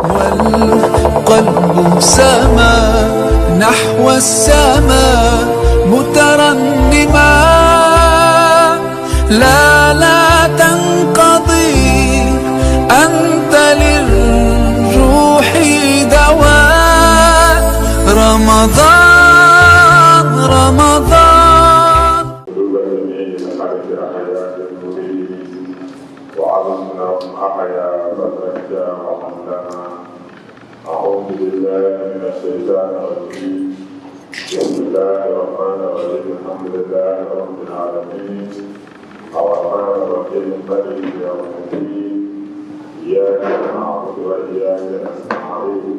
والقلب سما نحو السماء مترنما. لا لا تنقضي، أنت للروح دواء. رمضان رمضان. قلوب الجميع لخلق أحياء المريد وعظمنا أحيا فترجى وحمدنا. أعوذ بالله من الشيطان الرجيم. بسم الله الرحمن الرحيم. الحمد لله رب العالمين، الرحمن الرحيم، مالك يوم الدين، إياك نعبد وإياك نستعين،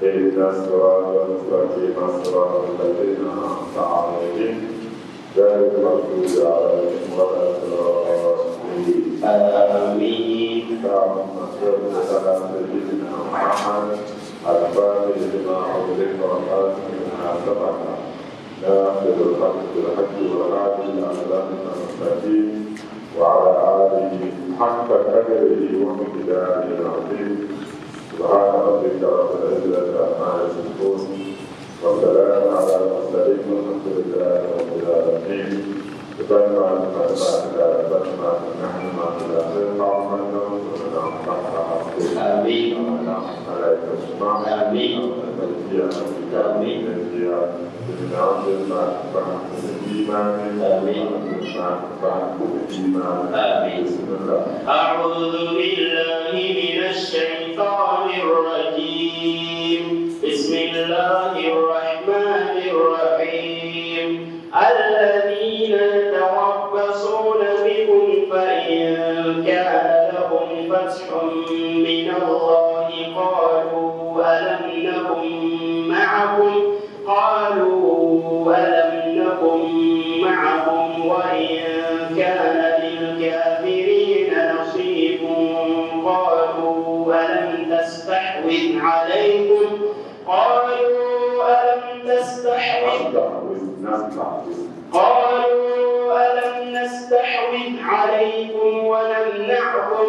اهدنا الصراط المستقيم، صراط الذين أنعمت عليهم غير المغضوب عليهم ولا الضالين. آمين. اللهم صل على سيدنا محمد الفاتح لما أغلق والخاتم لما سبق، ناصر الحق بالحق والهادي إلى صراطك المستقيم، وعلى آله حق قدره ومقداره العظيم. سبحان ربك رب العزة عما يصفون، وسلام على المرسلين، والحمد لله رب العالمين. آمين. آمين. آمين. آمين. آمين. أعوذ بالله من الشيطان الرجيم. بسم الله الرحمن الرحيم. الذين يتربصون بكم فإن كان لهم فتح من الله قالوا ألم نكن معكم، قالوا ألم نكن معكم، وإن كان للكافرين نصيب قالوا ألم تستحوذ عليكم، قالوا ألم تستحوذ، قالوا ألم نستحوذ عليكم ونمنعكم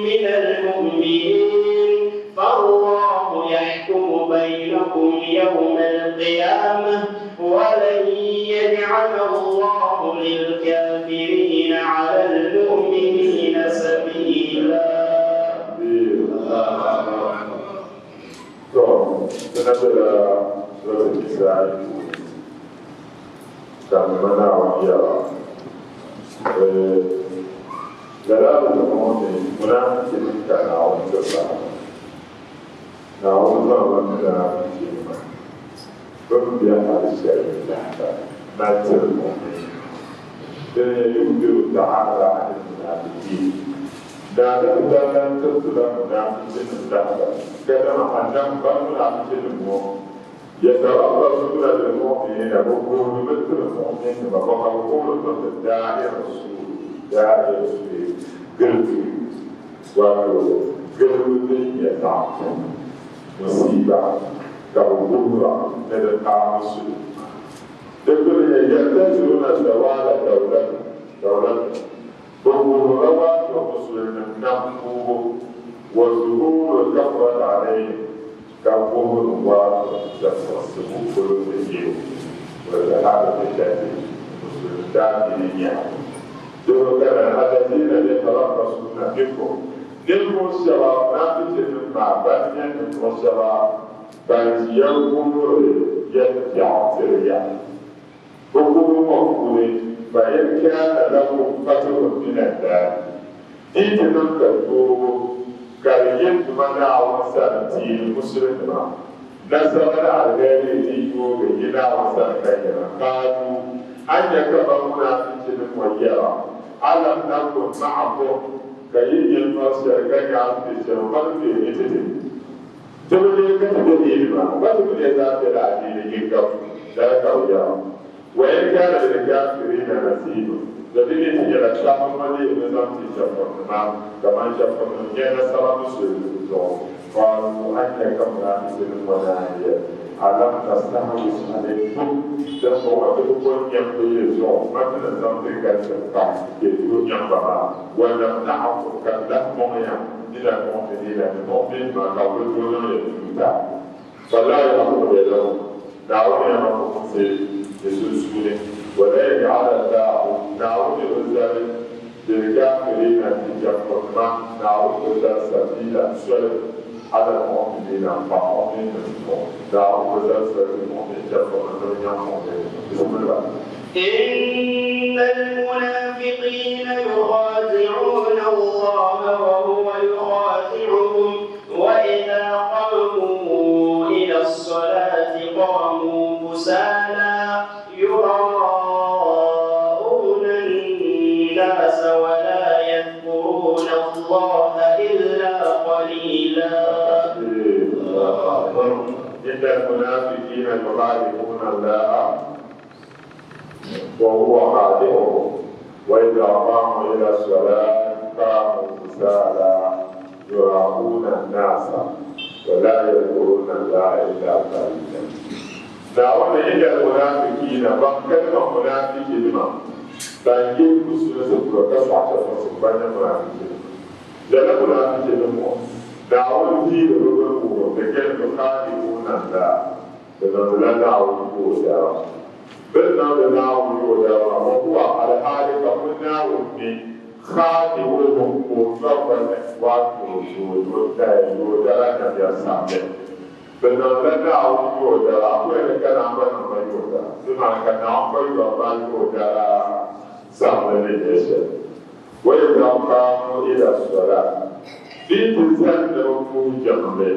من المؤمنين، فالله يحكم بينكم يوم القيامة ولن يجعل الله للكافرين على المؤمنين سبيلا. To, suna da suratul Isra'i kamin mana wani yawa. Lala bi ŋɔ ni munafiki ka Naawuni ti ba. Naawuni zaŋla munafiki nima bɛ ni be hali shɛli lahi na tiri mu'mini. Dini nyɛ yukhbiru ta'ala anil munafiqin. Daa bi daa lan tiriti la munaafichinim lahibali, ka dama annahum ban munaafichinim ŋɔ yatarabbasuuna bil-mu'minina, bɛ guhirimi tiri mu'minnima, bɔ ka bɛ guhiri tiriti daa'ira suu, daa'ira suu gilibu, wato gilibu din nyɛ zaɣ kuŋ, musiiba, ka bɛ guhira ni di paai musulinima. Di gbuni nyɛ yantaziruna zawaala dawlati, dawlati. Bɛ wuhirila wato musulinim nam kuubu, wa zuhuuril kafarati alayhim, ka wuhiri wato chɛfurisibu polo ni yi wa zahaabi millati, musulim daadiini nyabu. Doro kana allazina yatarabbasuna bikum, ninvuɣ shɛba munaafichinim maa ban nyɛ ninvuɣ shɛba ban ʒiya guhiri yɛltɔɣa tiri ya. Bɛ gubu ŋɔ puuni, fa in kaana lakum fathun min Allahi, di yi ti niŋ ka toobu ka di yi Duuma Naawuni sani ti yi Musulinima, nasara ni alheri ti yoogi yi Naawuni sani ka yɛna, qaalu, a nya kaman munaafichinim ŋɔ yɛra, Alam nakun ma'akum, ka yi nya nɔri shɛli ka nyaɣim be shɛli mali be ni ti ti. Ti bi lee ka ti be diini maa, ba ti mi lee zaa bela adiini yiŋga puuni, lala ka bɛ yɛra. Wa in kaana lilkaafiriina nasiibun, di mi ti nyɛla sabbu ŋɔ leei bɛ zaŋ ti chɛfurinima kaman chɛfurinim nya nasara musulinsi zuɣu. Qaaluu, a nya ka munaafichinim ŋɔ naan yɛli, Alam nastahwiz alaykum, dimbɔŋɔ ti bi ko n-nyaŋ bɛ yi zuɣu, man ti ni zaŋ ti galisim pam bɛ tuui nyaŋ ba maa, wa namna'akum, ka n lahi mɔŋ ya. Min al-mu'minina ni mu'min maa ka bɛ tooi niŋ ya tuuta. Fala yahkumu baynahum, Naawuni yɛn ma fukumsi di sunsuuni. Wa lan yaj'ala Allahu, Naawuni bi zali lilkafiriina nti chɛfurinima, Naawuni bi zali sabiila, soli, ala al-mu'minina m-pa mu'minnim zuɣu. Naawuni bi zali soli ti mu'min chɛfurinim ni bɛ nyaŋ mu'minnim. Bismillah. إن المنافقين يخادعون الله وهو يخادعهم وإذا قاموا إلى الصلاة قاموا كسالى يراءون الناس ولا يذكرون الله إلا قليلا. إن المنافقين يخادعون الله وهو خادعهم وإذا قاموا إلى الصلاة قاموا كسالى يراءون الناس ولا يذكرون الله إلا قليلا. Naawuni inna al-munafiqina ban kalima munafiki nima ban yi musulinsi polo ka sɔɣi chɛfurisi ban nyɛ munafiki nima. Lala munafiki nim ŋɔ Naawuni viiri bi bini wuhiri ni kɛli yukhadi'una Allah bɛ niŋdila Naawuni yoodara. Bɛ ni niŋdi Naawuni yoodara maa wa huwa alhaali ka ŋun Naawuni mi khadi'uhum ka o nyɔri ba ni wato yoodara nyamya samli. Bɛ niŋdila Naawuni yoodara, a ku yɛli ka naan gba niŋ ba yoodara, di maana ka Naawuni gba yɔri ba yoodara samli ni nyɛ shɛli. Wa idha qaamu ila s-salaat, bɛ yi ti zani ni bɛ puhi jiŋli,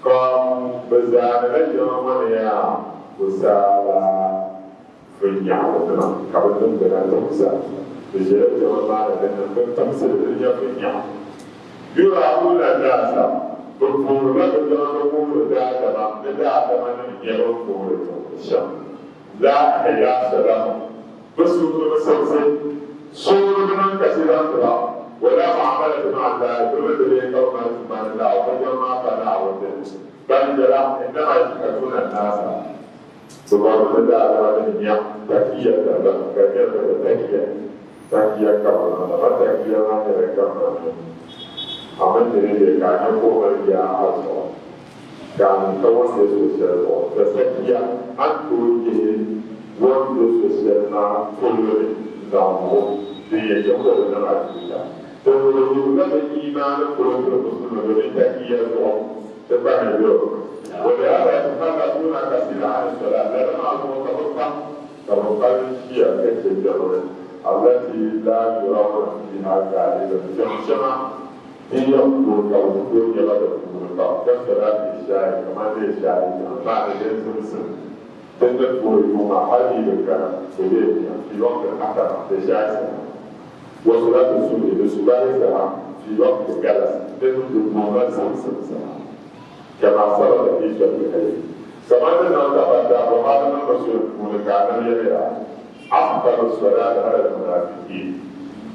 qaamu, bɛ zaanila jiŋli ŋɔ ni yaa kusaala, vinnyaɣilinima, ka bɛ niŋgbuna timsa. Bɛ ʒila jiŋli maa ni din niŋ bɛ timsili di nyɛ vinnyaɣu. Yura'uuna n-naasa, bɛ puhirila bɛ jiŋli ni wuhiri daadama ni daadama nim nyɛ bɛn puhiri jiŋli shɛm. La ihlaasa lahum, bɛ suhuri bi simsi, suhuri bi niŋ kasi zaŋ ti ba, wa laa mu'amalatu ma'a Allahi, bɛ mi bi lee ka bɛ mali tuma ni Naawuni, bɛ jiŋli maa pa Naawuni dini, bal nyɛla innama yashhaduna n-naasa, Bɛ bɔrimi ni daadama ni nya takiyatan lahum ka di nyɛla bɛ takiya, takiya ka bɛ niŋda ba takiya maa nyɛla kamani a mini niri bee ka a nya ka o mali yaa a zuɣu ka a niŋ ka o ni be so shɛli zuɣu ka takiya a ni tooi yihi o ni be so shɛli maa polo ni n-zaŋ wuhi o din yɛn chɛ ka o bi niŋ a tuuta. Din wuhirila bɛ iimaani polo tiri musulimi domin takiya zuɣu Ti kpani yo. Walihada yatakhallafuna kasiran ani salat, lala maa zuɣu ka bɛ pam ka bɛ kpalim ʒiya ka chɛ jiŋli, allati la yurawna fiiha gaaliban, jiŋ shɛŋa din yɛn tooi ka bɛ ku tooi nya ba di puuni pam, ka salati ishaai kamani ishaai jiŋli maa ni din zimsim din ni puhiri yuŋ maa hali yi bi kana bɛ leei nya fi waqti al-atama ishaai saha wa salati subhi ni subahi saha fi waqti galas din di puhirila zimsim saha kama sabata fi sahihayn kamani di niŋ tabata Bukhari mini Muslim puuni ka Anabi yɛliya, Afdalu salati ala al-munafiqin,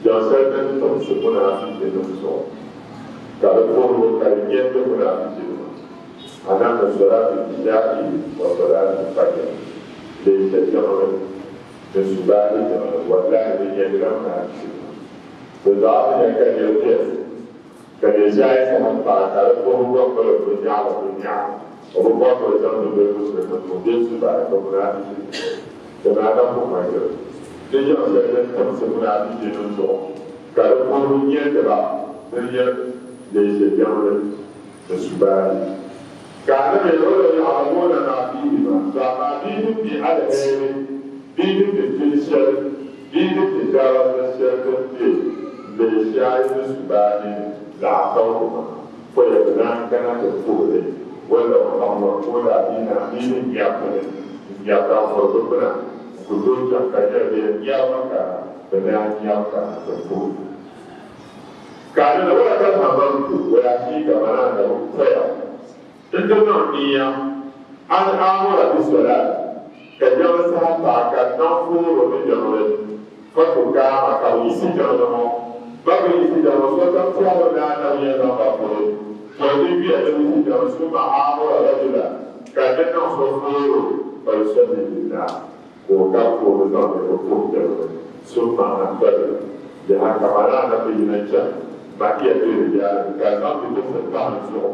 Jiŋ shɛli din timsi munaafichinim zuɣu ka di puhiribu ka di nyɛndi munaafichinima, Anam ni salati al-isha'i wa salati al-fajr, leesha jiŋli ni subahi jiŋli, wallahi di nyɛndila munaafichinima. Di zaa ti nya ka nir beni ka leeshahi saha m-paai ka di puhibu gba pala binyaɣili binyaɣu, o bi bɔri ni o chaŋ ti doli musulinima ŋɔ bee subahi ka munaafichinima di maa na ku ŋmaligi. Di jiŋ shɛli din timsi munaafichinim zuɣu ka di puhibu nyɛndi ba ni nyɛ leesha jiŋli ni subahi. Ka a ni mi o la ya'lamuuna maa fiihima, to amaa bɛ yi mi aliheri, bɛ yi mi pil shɛli, bɛ yi mi daraja shɛli din be leeshahi ni subahi la'atawhuma, pɔya bɛ naan kana ti puhi li, walaw habwan, ko daa bɛ naan bɛ yi nya pili n-nya ka n-furi bɛ pina n-ku tooi chaŋ ka nyɛli bɛ yɛn nyarimi ka bɛ naan nyari kana ti puhi li. Ka a ni wala ka hammamtu wa ya'tiika mana anabi pɔya n-ti niŋ niya an aamura bi solaat ka jiŋli saha paai ka n niŋ fooro ni jiŋli fatukaama ka bɛ yiɣisi jiŋli ŋɔ ba bi yiɣisi jiŋli sokam tɛhiri ni anabi yɛn zaŋ ba pɔi to di yuya ni bɛ yiɣisi jiŋli summa aamura rajula ka n ni niŋ so fooro fa yusalli binnaas Ka o ka puhi zaŋ ni o puhi jiŋli summa antaliq biha ka malaa na ti yina chani. Ma'iya bi rijaalin ka zaŋ bidibsi pahi n zuɣu,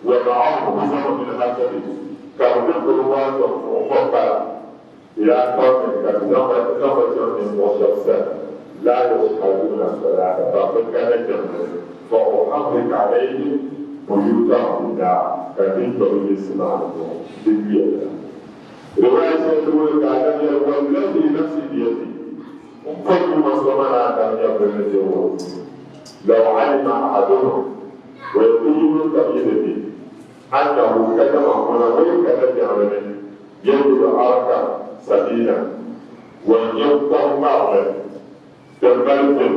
wa ma'ahum huzamun min hatabin ka bɛ be gbubi waanzɔŋ mɔkpala ilaa qawmin ka bɛ zaŋ ba zaŋ ba chaŋ ninvuɣ shɛb sani laa yashhaduuna salaata ban bi kana jiŋli ni fa uharrik alayhim buyutahum binnaar ka n ti nyɔ bɛ yinsi maa ni buɣim di yuya ni la. Riwaaya shɛli ti wuli ka Adam yɛli, Wallazi nafsi biyadihi, M pɔi Duuma so ma ni Adam nyɛvili ni be o nuu ni, law alima ahaduhum, o yɛn ti yino kam yi ni mi, annahu kadama ŋuna o yi kana jiŋli ni, yajidu arkan samiinan, o ni nya kɔŋ ŋmarili din mali vim,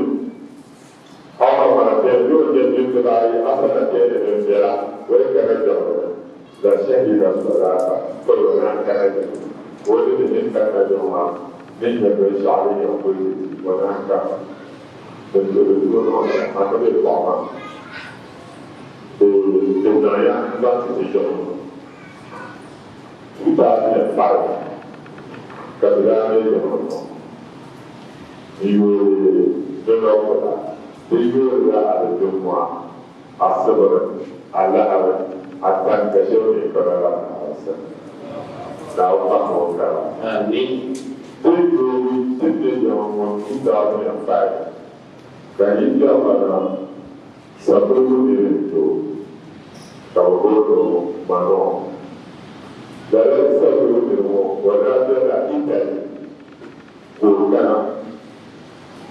aw marratayn bee o nya vim dibaayi hasanatayni din viɛla, o yi kana jiŋli ni, la shahida salaata, pɔi o naan kana jiŋli ni, o ni mi ni kanna jiŋ maa ni nya binshɛɣu din yɛn kuli ti ti, o naan kana. Din tuhi di zuɣu niŋ shɛm, a ni be paɣ maa di di niŋya n-zaŋ ti ti jiŋli ŋɔ. 2005 ka bɛ daa me jiŋli ŋɔ n-yoori dunɔguliba la. Bɛ yoorila Alijumua, Asibiri, Alahari, Atani ka shɛba mi kana la Alamisi. Naawuni paɣimi o kara. Amin. Bɛ yooi ti me jiŋli ŋɔ 2005 ka yi biɛɣu na Sapirigu niri n-ti o, ka bɛ booni o Manɔɔ. Lala sapirigu niri ŋɔ, o daa bela Italy ka o kana.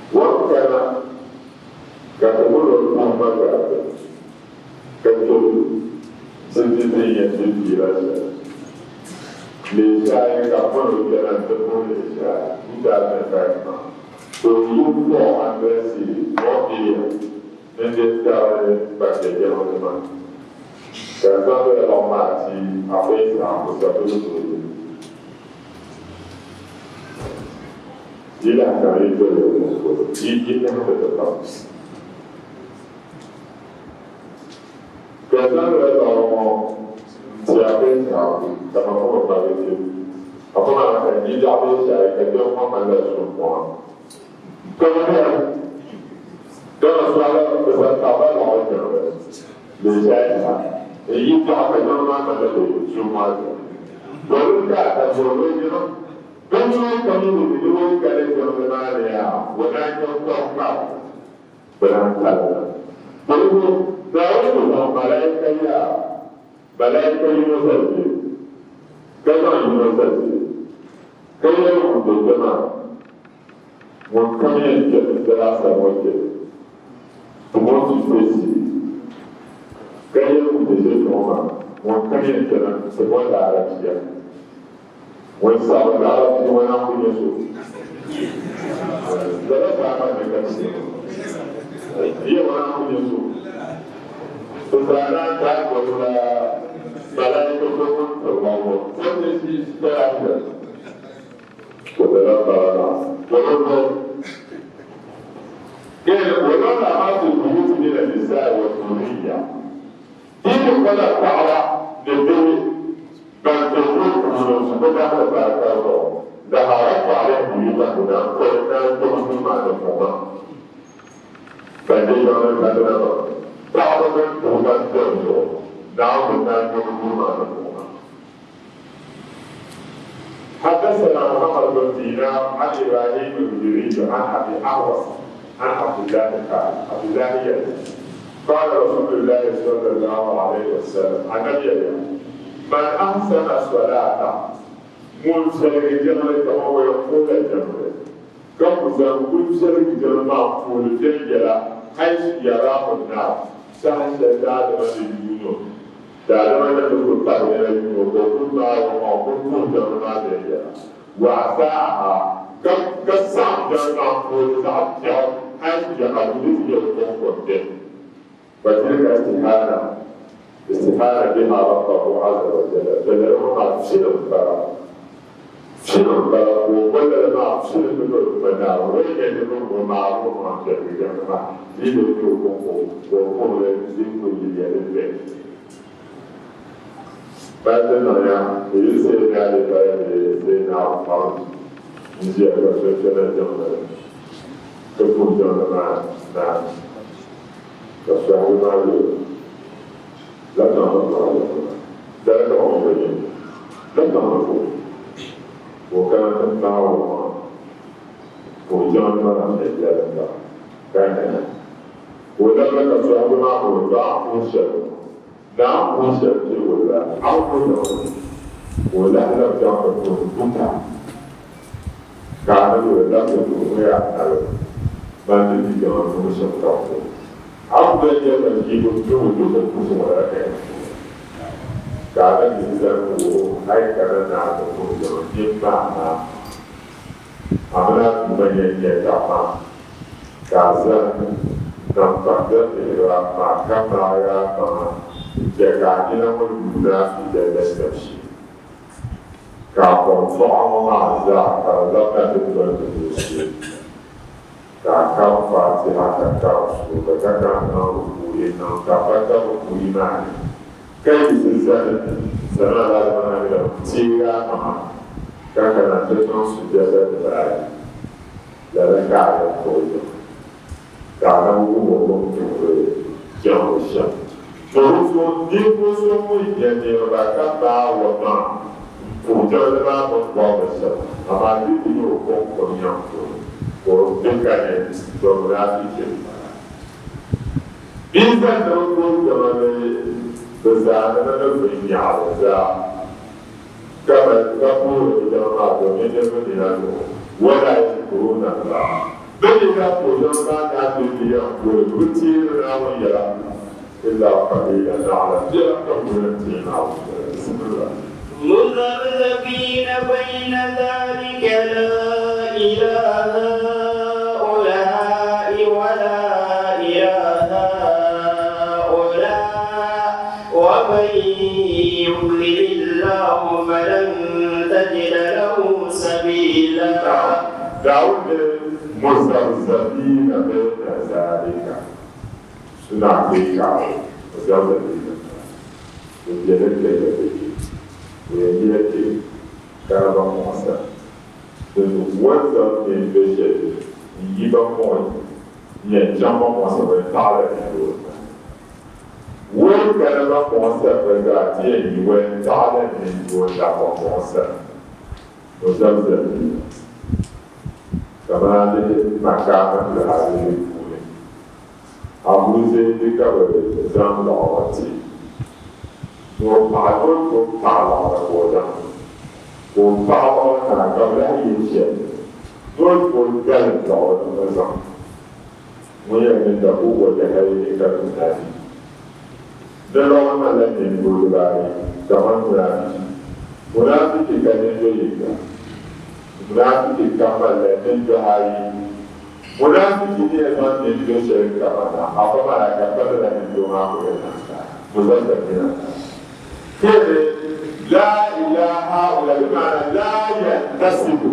O ni kana ka ti bol o puhi ma gariti ka chɛ ti di din yɛn di bia la shɛli. Leeshaayi ka bɛ bol o kpɛna nti puhi Leeshaayi 2005 maa. Ka o yi 400 cedi, 4 million, ni din tari kpakpe jiŋli maa, ka zaŋ lala lɔɣu maa ti Akwesi Amusa Dododoo. Yi lahi kaŋ yi doli o polo, yi yi niŋdi ti pam. Ka zaŋ lala lɔɣu ŋɔ n-ti Akwesi Amu kaman o ni kpabi ti. Afa maa ka yi biɛɣu bee shɛli ka kpɛŋ ŋɔ malila suŋkɔŋa. Dama suɣala bi zaŋ taɣiba lɔɣu jiŋli leeshɛli ha n-yi biɛɣu ka jiŋli maa malila bɛ suŋ maa zuɣu. Dolimi ka a ka bɔri o yiŋa. Binshɛɣu kam yi ni di o kali jiŋli maa ni yaa, o daa chaŋ tɔbu kpabu bɛ naan kalina. Dolibu Naawuni ni zaŋ malaika yaa Malaika yino zali kpe, ka zaŋ yino zali kpe, ka yɛli ŋun be kpe maa, Ŋunkam yɛn kpe di laasabu ŋɔ kpe, tum o ti kpe ʒii. Ka yɛli ŋun be ʒe kpe ŋɔ maa, Ŋunkam yɛn kpe na, tim o laarabiya. Ŋun saɣim laarabiya ŋɔ naan ku nyɛ so. Lala zaa maa ni ka ti yɛ o naan ku nyɛ so. Bɛ zaa naan daa gbibila malaika so ŋun tiri ba ŋɔ 76 therapy. O bela bala maa polo. Wala maa ti buyuti min an-nisaa wa dhurriya. Di yi kpala paɣaba ni bihi ban be duu puuni bɛ daalibarika zuɣu, laharatu alayhim buyutahunna koli naan kpɛbu duu maa ni fuɣima. Ban je jiŋli kadina maa, paɣaba mini bihi ban beni zuɣu, Naawuni naan kpɛbu duu maa ni fuɣima. حدثنا محمد بن دينار عن ابراهيم الجري عن ابي اعوص عن عبد الله قال عبد الله يقول قال رسول الله صلى الله عليه وسلم عن النبي من احسن الصلاه ŋun viɛligi jiŋli kama o yɛn puhila jiŋli ka ku zaŋ kul viɛligi jiŋli maa puuni viɛnyɛla haythu yaraahu nnaas saha shɛli daadama ni yuun o daadama ni ni kul pahi nɛma yuun o ka o kul maag o maŋ kul puhi jiŋli maa viɛnyɛla wa asaaha ka ka saɣim jiŋli maa puuni zaɣ biɛɣu haythu yaqadu di ti nyɛ o kɔŋko m-beni Fatilka istihana, istihana biha rabbahu azza wa jalla, to lala ŋɔ maa pini m-bala, pini m-bala ka o bo lala maa pini ni o Duuma Naawuni, o yi nya niriba ŋɔ maabu ŋɔ n-kpɛrigi jiŋli maa, di yi lee nyɛ o kɔŋko ka o puhiri din kuli yiliya din beni. Bali ti niŋya ni yi Sayyidina Ali paya ni Sayyidina Umar n-ʒiya ka so kpɛna jiŋli ti puhi jiŋli maa naai. Ka sɔhibu maa yɛl o, La zaŋ a paɣa la ŋuna, dali ka o ni yɛn la zaŋ a o, ka o kana ti maag o maŋa, ka o jiŋli maa nyɛ jalinga ka nyana. Ka o labina ka sɔhibu maa bɔh o, To a ni puhi shɛli ŋɔ, ni a ni puhi shɛli kpe o la, a bi puhi li ŋɔ? Ka o lahi lab chaŋ ti puhi buta. Ka a ni yuli labisi puhi ŋɔ yaa nali man ni di yiŋa puuni shɛm ka puhi. A ku lan yɛli ma ʒiibu ni o duhi puhi ŋɔ la ka yɛn puhi. Ka a na yi zani wuhi o a yi kana ni a ti puhi yiŋa nyin maa maa, a mini a tuuma yɛn nyɛ taba maa, ka a zani nam kpamda vihira maa ka maag a maŋa n-chɛ ka a nina ŋɔ yuuni a sujadali lɛb shee. Ka a kɔŋ tɔɣa ŋɔ maa zaa ka di labina ti doli di dooshee, ka a karim Faatiha ka karim suura ka kana niŋ rukuuyi niŋ ka pa ka rukuuyi maa ni ka yiɣisi zani sami'a Allahu liman hamidahu n-teegi a maŋa ka kana ti niŋ sujada dibaayi, lala ka a yɛn kpuɣi yiŋ. Ka a na wuhi o bɛ ni puhiri jiŋli shɛm. To di zuɣu ninvuɣ so ŋun nya niriba ka maag o maŋa m-puhi jiŋli maa bɛ ni bɔri li shɛm, amaa di ti nyɛ o kɔŋko nyaŋ puuni ka o be ka ni to munaafichi m-bala. Bɛ yi zani ni bɛ puhi jiŋli bɛ zaanimi ni vinnyaɣili zaa ka mali ka puhiri bɛ jiŋli maa domin niriba nina zuɣu, wala yadhkuruuna Allaha. Bɛ ni daa puhi zaŋ maa daa be bɛ yɛm puuni bɛ bi teeri Naawuni yɛla illa qaliila naɣila biɛla ka bɛ ni teei Naawuni yɛla. Bismillah. Muzabzabiina bayna zalika la ila haulaa'i wa la ila haulaa wa man yudlilillahu falan tajida lahu sabiila. Daawuni muzabzabiina bayna zalika suna kai kawo muzabzabiina bɛ bela kpe ka be kpe, bɛ yɛn yila kpe ka di ba muɣisa. Dinzuɣu o ni zaŋ neen be shɛli n-yi ba muɣi n-yɛn chaŋ ba muɣisa bɛ ni taɣila neen doo maa. O ni kana ba muɣisa gba zaa ti yɛn yi o yɛn taɣila neen doo n-lahi ba muɣisa. Muzabzabiina, kamani makaamatul hariri puuni, Abu Zaidi ka bɛ zaŋ liɣiri ti ni o paɣa ni o tooi paɣi liɣiri ka o zaŋ ka o paɣi liɣiri naai ka bɛ lahi yili shɛli ni o tooi galim liɣiri ni zaŋ ŋun yɛn ni da o wajahayni ka munaafichi. Di lɔɣu malila niŋbu dibaayi kamani munaafichi. Munaafichi ka niŋdo yinga. Munaafichi kam malila niŋdohi ayi. Munaafichi ni yɛn zaŋ niŋdo shɛli kamana afa malaika pa lala niŋdo maa ka o yɛn zaŋ saai. Muzabzabina. Kpɛri laa ilaha haula bi maana laa yantasibu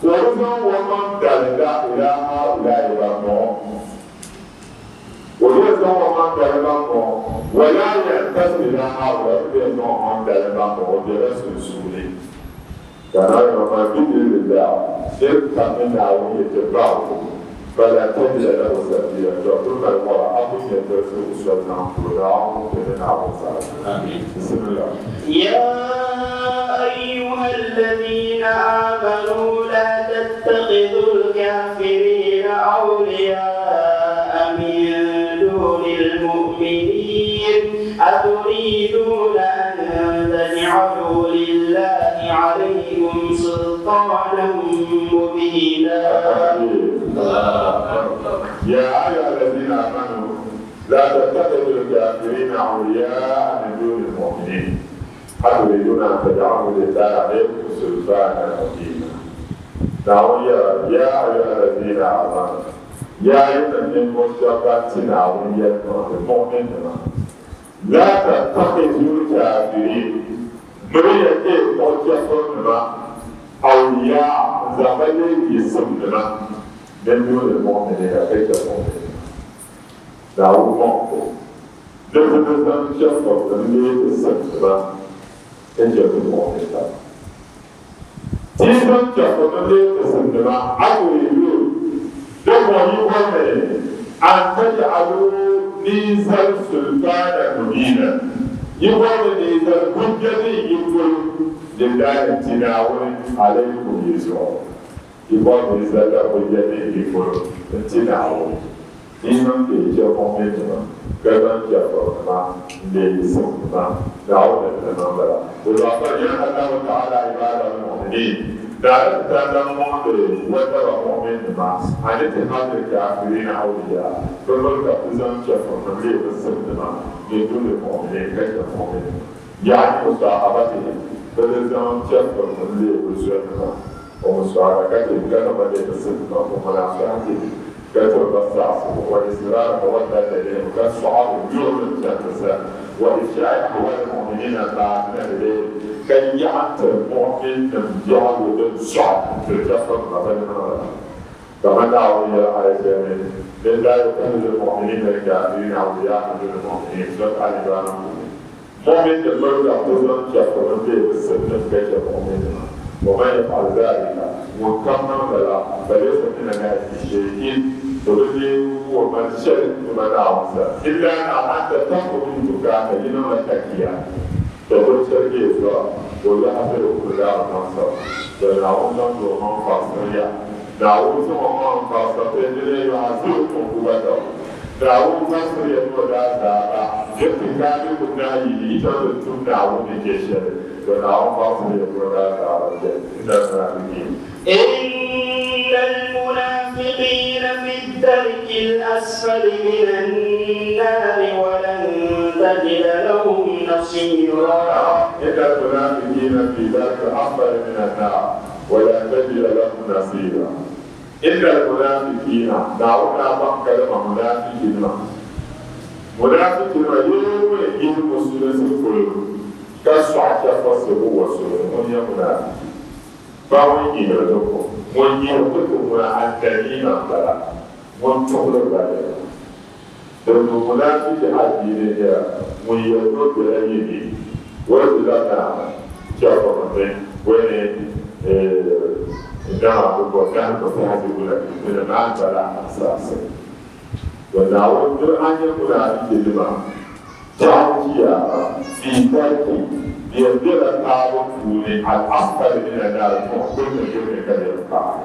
ka o bi zaŋ o maŋ dali la ilaha haulai ban bɔŋɔ. O yɛn zaŋ o maŋ dali ban bɔŋɔ wa laa yantasibu ila haulai o bi yɛn zaŋ o maŋ dali ban bɔŋɔ o bela sunsuuni. Ka Naawuni maa yuli la niriba pam ni Naawuni yɛltɔɣa baɣibu, fala tajida lahu sabiila, tɔ bɛ mali mɔra a ku nya dolisigu soli zaŋ ti o, Naawuni ŋun be ni Naawuni zaa. Bisimilah. Ya ayyuha alladhina amanu la tattakhidhul kafirina awliya'a min dunil mu'minin aturiduna an taj'alu lillahi alaykum sultanan mubina. Ya ayyuha alladhina amanu la tattakhidhul kafirina awliya'a min dunil mu'minin aturiduna an taj'alu lillahi alaykum sultanan mubina. Naawuni yɛra, Ya ayyuha alladhina amanu, Ya yinim ninvuɣ shɛba ban ti Naawuni yɛlimaŋli, mu'minnima, La tattakhizul kaafiriin, miriya ka yi kpuɣi chɛfurinima awliyaa n-zaŋ ba leei yi simnima min duuni mu'miniina ka chɛ mu'minnima. Naawuni mɔŋ ni ti di zaŋ chɛfurinim leei ti simnima ka chɛ ti mu'minnima. Ti yi zaŋ chɛfurinim leei ti simnima, a ku yi yuli, di mɔŋ yi bɔrimi an taj'aluu. ni yi zali sultaana mubiina, yi bɔri mi ni yi zali hujja din yi polo lillahi n-ti Naawuni alaykum yi zuɣu. Yi bɔri mi yi zalila hujja din yi polo n-ti Naawuni. Yi niŋ ka yi chɛ mu'minnima ka zaŋ chɛfurinima n-leei yi simnima, Naawuni ni niŋ lala. Di zuɣu fa yanha Allahu ta'ala ibadahu al-mu'minin, Naawuni ti lan muɣindi o daba mu'minnima an ittihadil kaafiriina awliya, bɛ miri ka bɛ zaŋ chɛfurinim leei bɛ simnima min duni mu'minin ka chɛ mu'minnima, ya'ni musahabatihim, bɛ di zaŋ chɛfurinim leei bɛ zɔnima, wa musarakatihim, ka zaŋ ba leei bɛ simnima, wa munasahatihim, ka tiri ba saɣisigu, wa izraar mawaddati ilayhim, ka sɔɣiri yurilim chani bɛ sani, wa ifshaa'i ahwaali l-mu'miniina al-baatina ilayhim, ka yaɣintiri mu'minnim biɛhigu din sɔɣi n-tiri chɛfurinima bɛ ni niŋ lala. Kamani Naawuni yɛli aaya shɛli ni, Min laa yattakhidhu l-mu'miniina l-kaafiriina awliyaa min duni l-mu'miniin, Surat Al-Imran puuni. Mu'minnim miri ka bɛ zaŋ chɛfurinim leei bɛ simnim ka chɛ mu'minnima. Wa man yaf'al zaalika, ŋun kam niŋ lala, falaysa mina Allaahi fii shay'in, o bi leei o mali shɛli n-ti ma Naawuni sani, illaa an tattaqu minhu tuqaata, yi niŋla takiya, tɔ bɛ chɛrigi ya zɔra, wa yuhadhdhirukum Allaahu nafsahu, ka Naawuni zaŋdi o maŋ faɣisiri ya. Naawuni zaŋ o maŋ n-faɣisiri ya, dina yuhadhdhirukum uqubatahu. Naawuni zaŋsiri ya ni o daazaaba irtikaabikum nahyihi, yi chaŋ ti tum Naawuni ni je shɛli, to Naawuni zaŋsiri ya ni o daazaaba beni. Inna al-munaafiqiin. Inna al-munaafiqiina fi ad-darki al-asfali mina an-naari wa lan tajida lahum nasiira. Inna al-munaafiqiina fi darki al-asfali mina an-naar wa lan tajida lahum nasiira. Inna al-munaafiqiina, Naawuni daa baŋ kalima munaafichinima. Munaafichinima, yee ŋun yihi musulinsi polo ka sɔɣi chɛfurisi bo wa suli, ŋun nyɛ munaafichi. Ba ŋun yihiri ti ko, ŋun yihiri ti ko ŋuna an-namiima m-bala, ŋun tuɣiri ba yɛla. Din zuɣu munaafichi adiini nyɛla ŋun yɛli ni o bela yi ni, o yi ti labina chɛfurinim ni, o ni Innama huwa nahnu mustahzi'una tinim a bala saɣisi. To Naawuni diri a nyɛ munaafiki nima biɛɣu chiyaama fii tarki bɛ yɛn bela taabo puuni al-asfali mina naar tuɣi gbunni gbunni ka yɛn paai.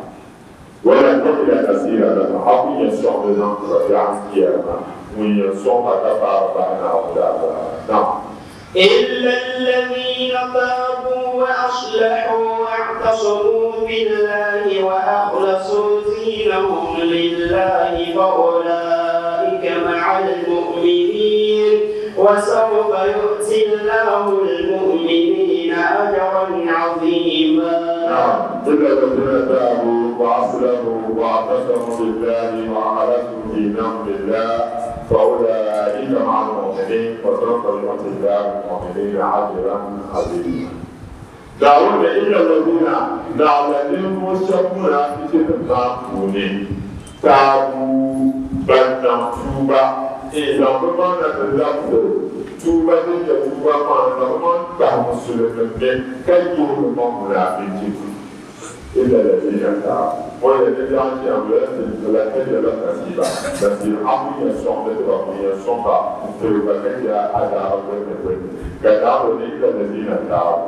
Walan tajida nasiira lahum, a ku nya sɔŋdi zaŋ ti ba biɛɣu chiyaama ŋun yɛn sɔŋ ba ka faai ba bahi Naawuni daazaaba ni. Naam. Illa alladhina taabu wa aslahu wa'tasamu billahi wa akhlasu dinahum lillahi fa ulaika ma'al mu'minin wa sawfa yu'ti Allahu al-mu'minina ajran 'azima. Naam. Illa alladhina taabu wa aslahu wa'tasamu billahi wa akhlasu dinahum lillahi fa ulaika ma'al mu'minin wa sawfa yu'ti Allahu al-mu'minina ajran 'azima. Naawuni illa alladhina naɣila ninvuɣ shɛb munaafichinim maa puuni taabu ban niŋ tuuba n-zaŋ bɛ maŋ na ti labisi tuuba din nyɛ tuuba maa n-zaŋ bɛ maŋ kpahi musulinnim ni ka yihi bɛ maŋ munaafichi illa alladhina taabu o yɛli ni biɛɣu n-chana bɛ lan tajida lahum nasiira nasiira a ku yɛn sɔŋ di ti ba ku yɛn sɔŋ ba n-tiri ba ka chɛ azaaba gbunni gbunni ka Naawuni ni illa alladhina taabu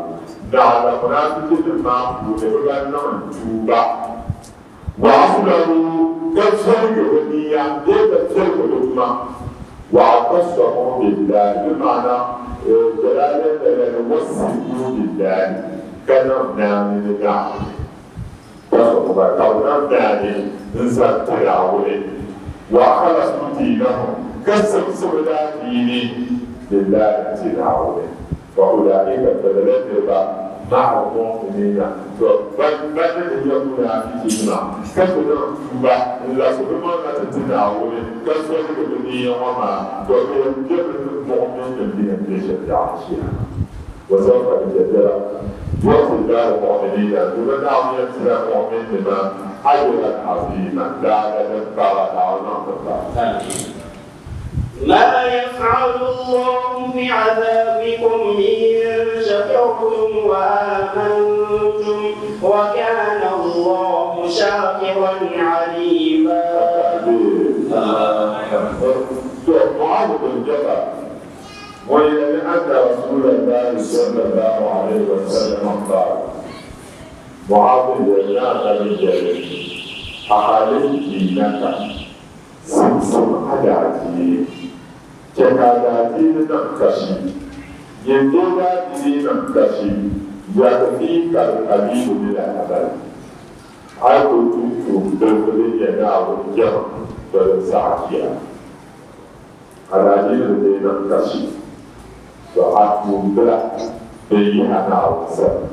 naɣila munaafichinim maa puuni bɛ ban niŋ tuuba wa aslahu ka viɛlgi bɛ niya bee ka viɛlgi bɛ tuma wa atasamu billahi bi maana Jalalain la ni wasiqu billahi ka niŋ naani ni Naawuni ka sɔŋ ba ka bɛ niŋ naani n-zaŋ ti Naawuni wa akhlasu diinahum ka simsi bɛ daadiini lillahi n-ti Naawuni fa ulaika to lala niriba ma'a al-mu'miniina to ban ban ni ti nyɛ munaafichinima ka ti niŋ tuuba n-labisi bɛ maŋ na ti ti Naawuni ka soligi bɛ niya ŋɔ maa to bɛ yɛn bemi ni mu'minnim ni yɛn be shɛm yaɣa shɛli. Wa sawfa yujadila yu'ti Allahu al-mu'minina domin Naawuni yɛn tila mu'minnima ajran aziima laada din kara Naawuni niŋ ti ba. Ma yaf'alu Allahu bi'adhabikum in shakartum wa amantum wa kana Allahu shakiran alima. To, Mu'adh. Mu'adh bin Jabal ŋun yɛli anna Rasuulallahi sallallahu alayhi wa sallam qaal, Mu'adh yɛli ni Anabi yɛli, Akhlis diinaka, simsim a daadiini, chɛ ka a daadiini niŋ kashi, nyin deegi a diini niŋ kashi, yakfiika al-qaliilu min al-amal. A yi kul tum tuun bilifu din nyɛ Naawuni jɛma, tɔ din saɣi ti a. A daadiini ni dii niŋ kasi, tɔ a tuumbila din yihi a Naawuni sani.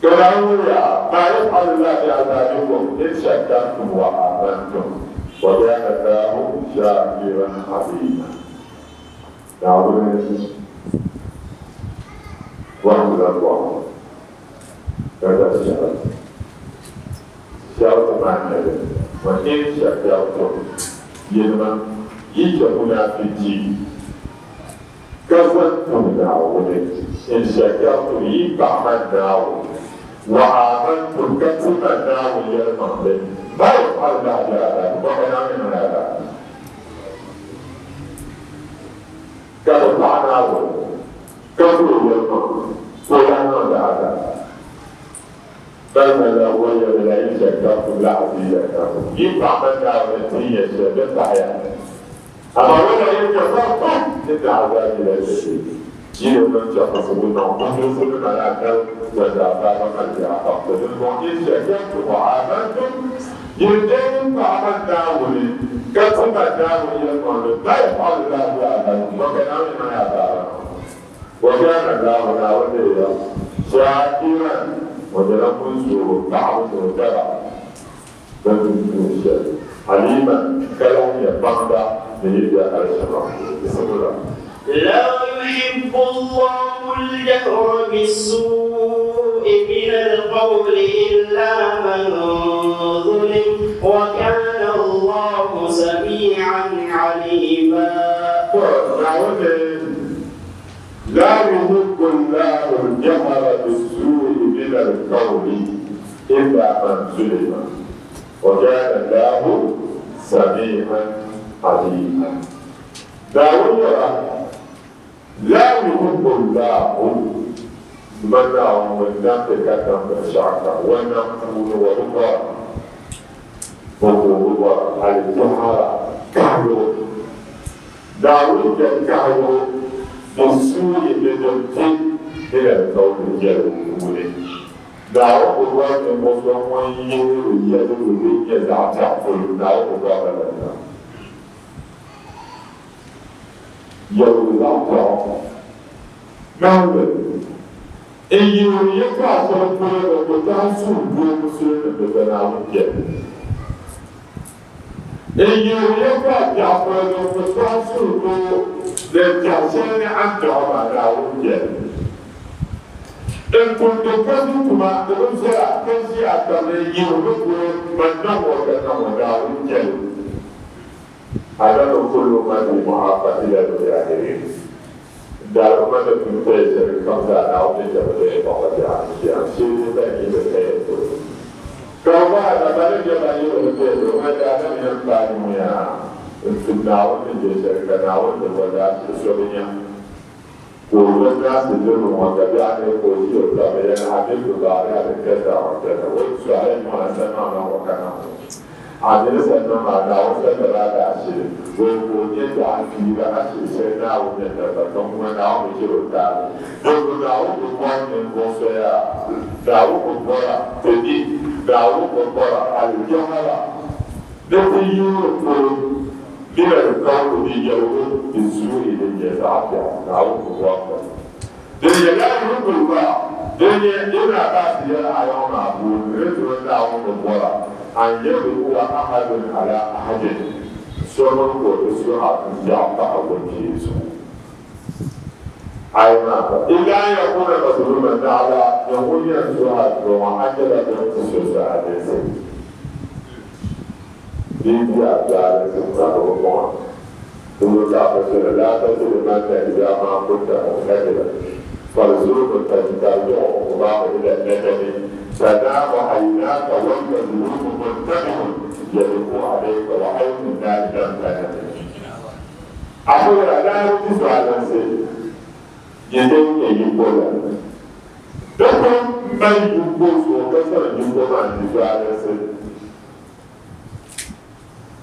Ka Naawuni wuhi a, Maa yaf'alu Llahu bi'azabikum in shakartum wa amantum, wa kana Llahu shakiran alima. Naawuni bɔhindila bɔhigu ka dari shɛli. Shɛriti maa n-nyɛ dini? Wa in shakartum, yinima yi chɛ munaafichi ka zaŋ tum Naawuni, in shakartum yi paɣi man Naawuni, wa aamantum ka ti man Naawuni yɛlimaŋli, maa yaf'alu Llahu bi'azabikum, bɔ ka Naawuni niŋ ya daa? Ka bɛ paɣi Naawuni, ka ku o yɛlimaŋli, ka o lahi niŋ daadam. Bal la o yɛli, La in shakartum la azidannakum, yi paɣi man Naawuni n tin ya shɛli din pahiya. Amaa wa la in kafartum inna azabi la shadiid, yi di niŋ chɛfurisigu niŋ muɣisigu ni malaika wanda azaaba mali yaa pam. To dinzuɣu in shakartum wa amantum, yin deei paɣi man Naawuni ka ti man Naawuni yɛlimaŋli, ma yaf'alu Llahu bi'azabikum, bɔ ka Naawuni niŋ ya azaaba niŋ? Wa kana Allahu, Naawuni leela, Shaakiran, o nyɛla ŋun zooi paɣibu ni o daba bɛn tum tuun shɛli, Aliiman, ka lahi nyɛ baŋda ni yi be alisama puuni. Bismillah. La yuhibbu Allahu al-jahra bis-suu'i mina al-qawli illa man zulim wa kana Allahu samii'an 'aliima. To, Naawuni La yuhibbu Allahu al-jahra bis-suu'i mina al-qawli illa man zulima wa kana Allahu samii'an 'aliima. Naawuni yɛra, La yuhibbu Allahu, man Naawuni ŋun namdi ka nam binshɛɣu kam, o nam puuni o bi bɔra, o ko bi bɔra al-jahra kahigu. Naawuni jɛm kahigu bi-suui ni din ti min al-qawli yɛligu puuni. Naawuni bi bɔri ninvuɣ so ŋun yihiri yɛligu din nyɛ zaɣ biɛɣu polo, Naawuni bi bɔri lala nira. Yɛligu zaɣ biɛɣu ŋahili n yihiri yɛtɔɣa shɛli polo din ku tahi suhudoo musulinima ni bɛ Naawuni jɛmbu. N yihiri yɛtɔɣa biɛɣu polo din ku tahi suhudoo ni biɛɣu shɛli ni a ni dɔɣi ma Naawuni jɛmbu. N tumdi kasi tuma di bi viɛla ka ʒi a tabili yihiri li polo man niŋ o ka niŋ o Naawuni jɛmbu. Adama kullu man bi mu'afa ila al-mujahirin Daadama ni pun paya shɛli kam zaa Naawuni ni chɛ bɛ baɣa biɛɣu ni biɛɣu shee ni ban yi bɛ paya polo. Ka bɛ baɣa dama ni nyɛ ban yi bɛ paya polo ŋɔ daadam yɛn paai muya n-tum Naawuni ni je shɛli ka Naawuni ni wadaati so bi nya ka o wadaati liri ŋɔ ka biɛɣu ni ka o ʒi o taba yɛli amiltu baariha bi kaza wa kaza o yi su alayhi wa sallam wa kana A ni sa niŋ a Naawuni sa talaata ashili, bɔyi ka o nyɛ daɣu fiila ashili shɛli Naawuni ni tiri ba, ka ŋuna Naawuni bi chɛr o taali. Dinzuɣu Naawuni bi bɔri ninvuɣ so yaa, Naawuni bi bɔra ti ni, Naawuni bi bɔra alijahara ni ti yiɣiri polo min alikauli ni yɛligu ni suui din nyɛ zaɣ biɛɣu, Naawuni bi bɔri li. Din nyɛ laa yuhibul maa, din nyɛ Ibn Abbas yɛli aya ŋɔ maa puuni, di ni tiri Naawuni ni bɔra an yad'uwa ahadun ala ahadin, so mini ka o ti suhi a biɛɣu pahi o kpee zuɣu. Aya maa gba, illa an yakuna mazluman, naɣila nyɛ ŋun yɛn suhi a dua ŋɔ a nyɛla bɛ ni ti so zaalinsi bee di a zaalinsi sabbu ŋɔ. Dini laa tajrimanna idha ma kunta muqtadira falzulmu tarji'u uqbahu ila nadami tanamu aynaka wal mazlumu muntabihun yad'u alayka wa aynu nari lam tanami. Abu daa di zualinsi nyɛ din nyɛ yiko la. Di ku mali yiko zuɣu ka zaŋ yiko maa di zualinsi.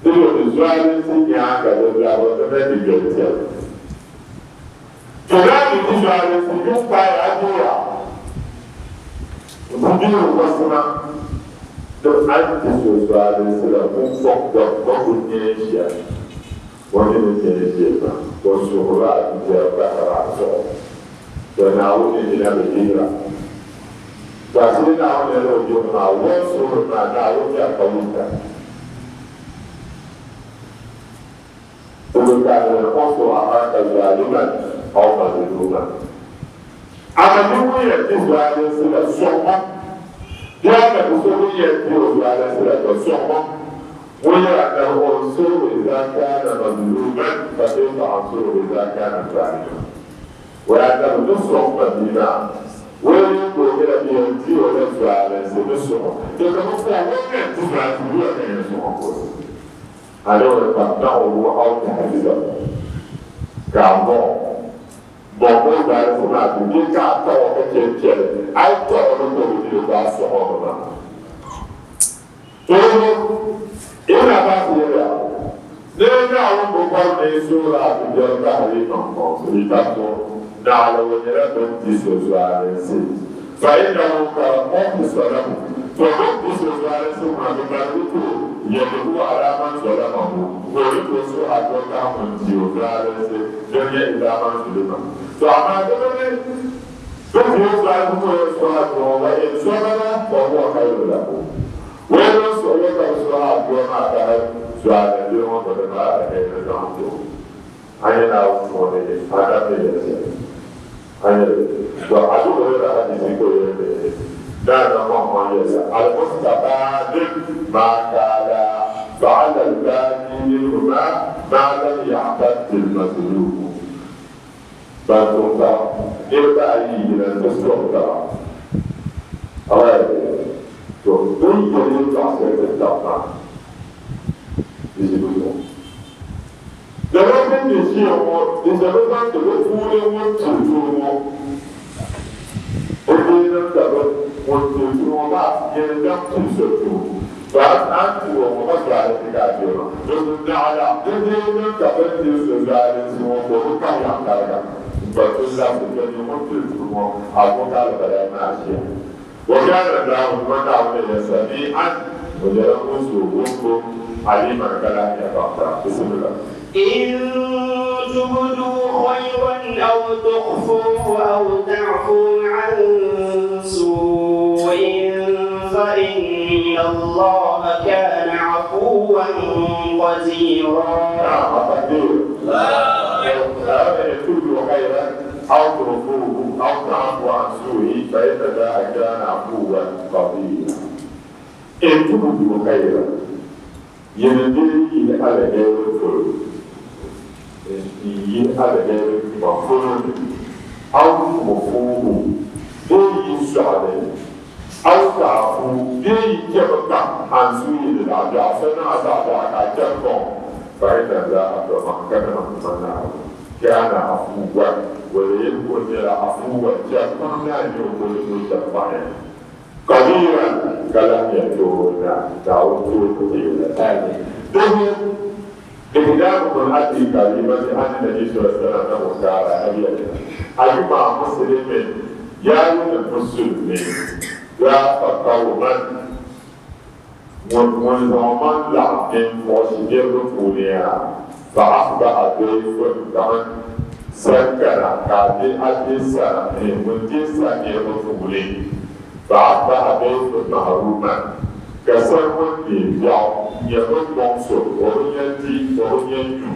Di mi di zualinsi nyaaŋa di labi di na di yoli tɛbu. To daa mi di zualinsi yuŋ paai a deeya n-ti deeri wasima ni a ni ti so zualinsi la pumpɔŋ gba ku neei shɛli. O ni ni neei ʒiya maa, o suhurila a biɛri bahir a zuɣu. To Naawuni nina bi dihira. To a shiri Naawuni yɛli o biɛri maa, o ni suhiri maa, Naawuni nyari ka wumda. O bi kahigiri unsur akhaka zaliman aw mazluman. Amaa ni ŋun yɛn ti zualinsi la sɔŋ o, bee a na bi so ŋun yɛn ti o zualinsi la, to sɔŋ o. Ŋun yɛra ni unsurhu iza kana mazluman fa kayfa ansuruhu iza kana zaliman. O yaa nabi ni sɔŋ ma bia maa, o yi ka o nyɛla bɛ yɛn di o la zualinsi ni sɔŋ o. To ka bɛ fo o ŋun yɛn ti zualinsi bia ka yɛn sɔŋ o ka o di. A ni o ni tamna'uhu aw tahdidahu ka a bɔŋ bɔŋ o zualinsi maa ti bee ka a taɣ o ka chɛ n-chɛli a yi taɣ o ni ka o bi di li ka a sɔŋ o mi maa. Tɔbu Ibn Abbas yɛliya, Ni Naawuni bi bɔri ni yi suhiri a bibiɛri bahiri yi maŋmaŋ zuɣu, yi ka to naɣila o nyɛla bɛ ni di so zualinsi. Fa innahu ka mukhlisu lahu, to bɛ ni di so zualinsi ŋuna bɛ baligi ti o, yad'u ala man zalamahu, ka o ni tooi suhi adua tahi ŋun di o zualinsi, din nyɛ illa man zulima. To amaa di bi ni Bɛ ti o zualinsi ka o yɛn suhi adua ŋɔ, wa in sabara fa huwa khayrun lahu. O yi niŋ suɣulo ka bi suhi adua maa bahi zualindili ŋɔ to di mali alheri zaŋ ti o. A nya Naawuni ŋɔ ni Adam ni yɛli shɛm? A nya li? To Abu Hurairah hadisi ka o yɛli ni Naa Naŋmaŋmaŋ yɛliya, Al-mustabaani maa kaala fa'ala al-baani minhuma maa lam ya'taddi al-mazlumu. Ban tum taba niriba ayi yina nti sɔŋ taba. Alright, to bɛ ni yɛli yɛltɔɣa shɛli ti taba maa di ʒi bɛ zuɣu. Lala bɛ ni ʒiya ŋɔ di ʒe bɛ zaŋ ti bɛ puuni ŋun tiri tuuli ŋɔ. Bɛ dii niŋ ka bɛ ŋun tiri tuuli ŋɔ maa yɛn daŋ tuhi so tuhi. To a ni tiri o ŋɔ ma zualinsi ka a ti o maa. Di zuɣu naɣila di dii niŋ ka bɛ ni tiri so zualinsi ŋɔ ka o bi kahi yaŋtariga m-pa tuhi labisi to nyɛ ŋun tiri tuhi ŋɔ a bo ka alibaliya maa ʒiya. Wa kana Allahu dama Naawuni nyɛla Sami'an, o nyɛla ŋun su wumbu, Aliman ka lahi nyɛ baŋda. Bisimila. In tubdu khayran aw tukhfuhu aw ta'fu an su'in fa inna Allaha kana 'afuwan qadira. Na'am, at-takbir. In tubdu khayran aw tukhfuhu aw ta'fu an su'in fa inna Allaha kana 'afuwan qadira. In tubdu khayran. Yin dee yi alheri polo, n-yi alheri tuma polo ni, aw tukhfuuhu, bee yi sɔɣi li, aw ta'fu, bee yi chɛ bi kpaŋ an suuyi ni zaɣ biɛɣu, so niŋ a zaɣ biɛɣu ka a chɛ n-kɔŋ, fa inna Allaha dama ka niŋ tuma Naawuni kaana afuwan, o lee o nyɛla afuwan, chɛrikpaŋ naa n-nyɛ o ka o ni tooi chɛri kpaŋya. Qadiran, ka lahi nyɛ tooi na, Naawuni tooi ku ti yɛla. Domin Miqdaam bun Abi Karibati an Nabi sallallahu alaihi wasallam annahu qaala hal yɛliya, Ayyuma muslimin yaa yinim musulimi daafa qawman ŋun ŋun zaŋ o maŋ laɣim ninvuɣ niriba puuni yaa fa asbaha dayfun kaman sankana ka a be a be sana ŋun deei sa niriba puuni fa asbaha dayfun mahruman ka sa ŋun neei biɛɣu n-nyɛ bɛ ni mɔŋ so o bi nya di o bi nya nyu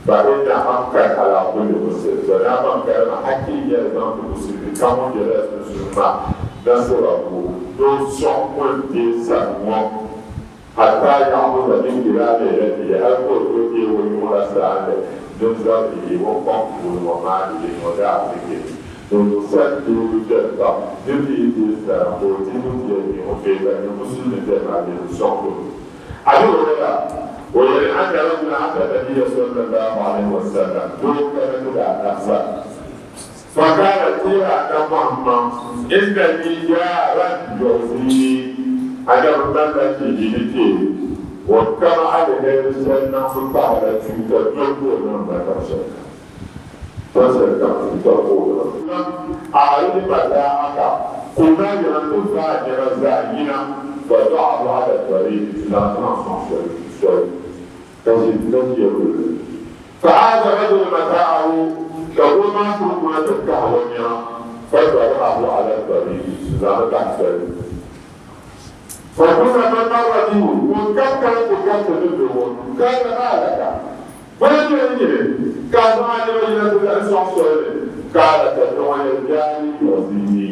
fa inna haqqan ala kulli muslim to daa baŋ ka dama hakki nyɛla zaŋ ti musulimi kam ŋun bela sunsuuni maa nasirahu ni o sɔŋ ŋun deei sani ŋɔ hatta ya'khudha min kilaabi yadihi hali ka o tooi deei o yuŋ la saanli min zar'ihi o kpaŋ puuni wa maalihi ni o daaziki. Domin sani deebu viɛli pam, niriba yi deei sani ka o deebu viɛli ni o bee ka nyɛ musulimi viɛli maa bee di sɔŋdi o. Abi Huraira. O yɛli, Anna rajulan ata nabiyya sallallahu alayhi wa sallam, doo n-kana ti Daannabi sani, faqaala ti yɛli Annabi Muhammad, inna li jaaran yu'ziini, Annabi m malila ʒiʒiini kpee, ŋun kama aliheri shɛli niŋbu pahila chuuta doli ka o niŋ ma ka shɛli kam. Tɔshɛli kam chuuta ka o niŋ ma. A'rid mataa'aka, ka o maa yɛla ni o zaai a nɛma zaa yina, fada'ahu 'ala tariiq, n-zaŋ ti niŋ sɔŋ soli soli ka ʒi ka ʒiya guli li. Fa'aada rajulu mata'ahu, ka doo maa kuli kuna ti kahi o nɛma, fatara'ahu 'ala tariiq, n-zaŋ li bahi soli. Fakullama marra bihi, ŋun kam kana ti gariti ni doo ŋɔ, qaala maa laka? Bɔna nyɛ n nyini ka a zaŋ a nɛma yina ti lahi sɔŋ soli ni? Qaala, ka doo ŋɔ yɛli, Jaari yu'ziini,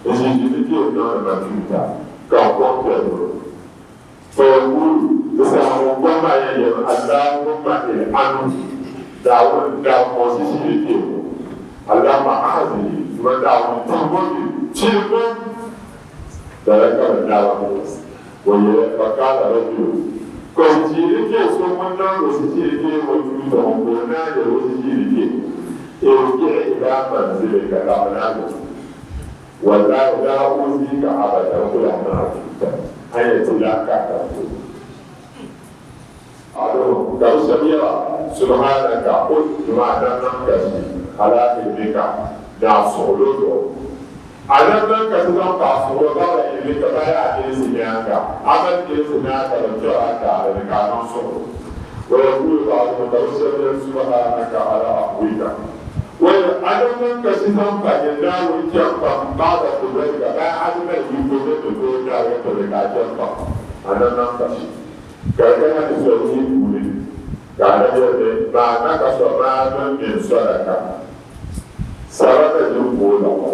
n ʒinʒini kpe n-niŋdi ma chuuta, ka n kɔŋ kpɛrigu. Fayaquulu, di saha ŋun kɔŋ maa yɛn yɛlimi, Allaahumma il'anhu, Naawuni, Naawuni ŋɔ ʒinʒini kpe ŋɔ, Allaahumma ahzihi, Duuma Naawuni, tim o mi, chilim o. Lala ka bɛ daa bɔhi o yɛli, Faqaala rajulu, ka o ʒiiri kpe so ŋun niŋdi o ʒiʒiiri kpee ŋɔ tuuta ŋɔ ka o naan yɛli o ʒiʒiiri kpee, Irji' ilaa manzilika labina yiŋ, wallahi laa uziika abadan n ku lahi niŋ a tuuta, a ni yɛn ti lahi ka a puuni. Aduhum, ka bɛ shɛba yɛra, Subhanaka, O Duuma a nam niŋ kasi, alaa ilmika, ni a suɣulo zuɣu. A nam niŋ kasi zaŋ pa a suɣulo ba'da ilmika, baya a insi nyaaŋa, a mali insi ni a ka bɛ kpɛri a taali ni ka a niŋ suɣulo. Wa yakulu ba'duhum, ka bɛ shɛba yɛli, Subhanaka ala afwika, O yɛli, A nam niŋ kasi zaŋ pa nyini Naawuni chɛm pam, ba'da qudratika, baya a ni mali yiko ni ni tooi darigi tibili ka a chɛm pam, a nam niŋ kasi. Ka di kana ti soli yi puuni, ka a na yɛli ni, Maa naqasa maalun min sadaka, saraka ʒiri booi la ŋɔ.